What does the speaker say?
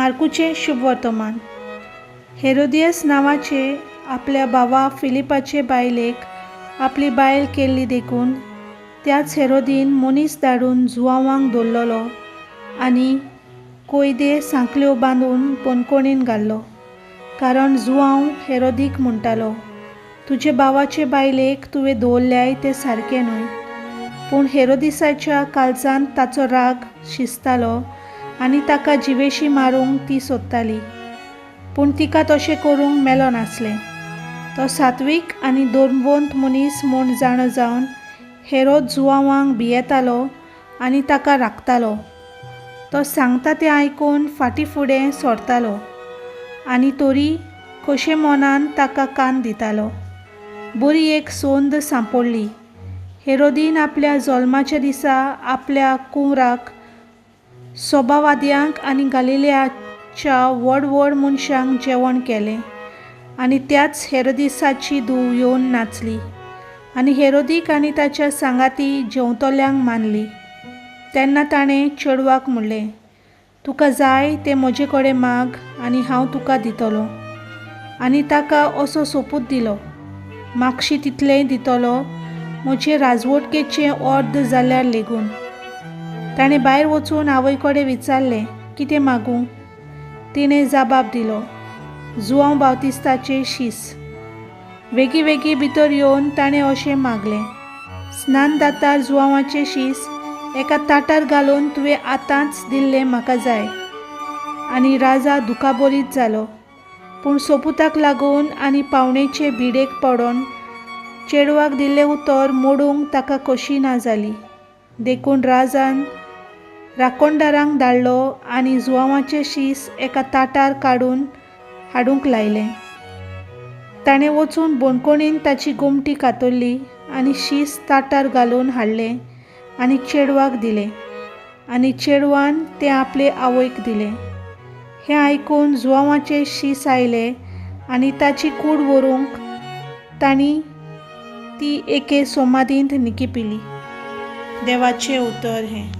मार्कूचें शुभवर्तमान. Herodias नांवाचे आपल्या भावा फिलिपाचे बायलेक आपली बायल केल्ली देखून त्याच हेरोदीन मनीस धाडून जुवांवांक दवरलेलो आनी कोयदे सांखळ्यो बांदून बंदखणीन घाल्लो. कारण जुवांव हेरोदीक म्हणटालो, तुजे भावाचे बायलेक तुवें दवरल्याय तें सारकें न्हय. पूण हेरोदिसाच्या काळजांत ताचो राग शिजतालो आनी ताका जिवेशी मारूंक ती सोदताली. पूण तिका तशें करूंक मेळनासलें. तो सात्वीक आनी धर्मवंत मनीस म्हूण जाणा जावन हेरोद जुवांवांक भियेतालो आनी ताका राखतालो. तो सांगता तें आयकून फाटीं फुडें सरतालो आनी तरी खोशे मनान ताका कान दितालो. बरी एक संद सांपडली. हेरोदीन आपल्या जल्माच्या दिसा आपल्या कुंवराक सोबावाद्यांक आनी गालिलियाच्या व्हड व्हड मनशांक जेवण केलें आनी त्याच हेरोदिसाची धूव येवन नाचली आनी हेरोदीक आनी ताच्या सांगाती जेवतल्यांक मानली. तेन्ना ताणें चेडवाक म्हणलें, तुका जाय तें म्हजे कडेन माग आनी हांव तुका दितलो. आनी ताका असो सोपूत दिलो, मागशी तितलेंय दितलो म्हजे राजवटकेचें अर्द जाल्यार लेगून. ताणें भायर वचून आवय कडेन विचारलें, कितें मागूं? तिणें जबाब दिलो, जुवांव बावतिस्ताचें शीस. वेगीं वेगीं भितर येवन ताणें अशें मागलें, स्नानदातार जुवांवाचें शीस एका ताटार घालून तुवें आतांच दिल्लें म्हाका जाय. आनी राजा दुखाबरीत जालो. पूण सोपुताक लागून आनी पावणेचे भिडेक पडोन चेडवाक दिल्लें उतर मोडूंक ताका कशी ना जाली. देखून राजान राखणदारांक धाडलो आनी जुवांवाचें शीस एका ताटार काडून हाडूंक लायलें. ताणें वचून बणकोणीन ताची गोमटी कातरली आनी शीस ताटार घालून हाडलें आनी चेडवाक दिलें आनी चेडवान तें आपले आवयक दिलें. हें आयकून जुवांवाचें शीस आयलें आनी ताची कूड व्हरूंक तांणी ती एके सोमादींत निकिपिली. देवाचें उतर हें.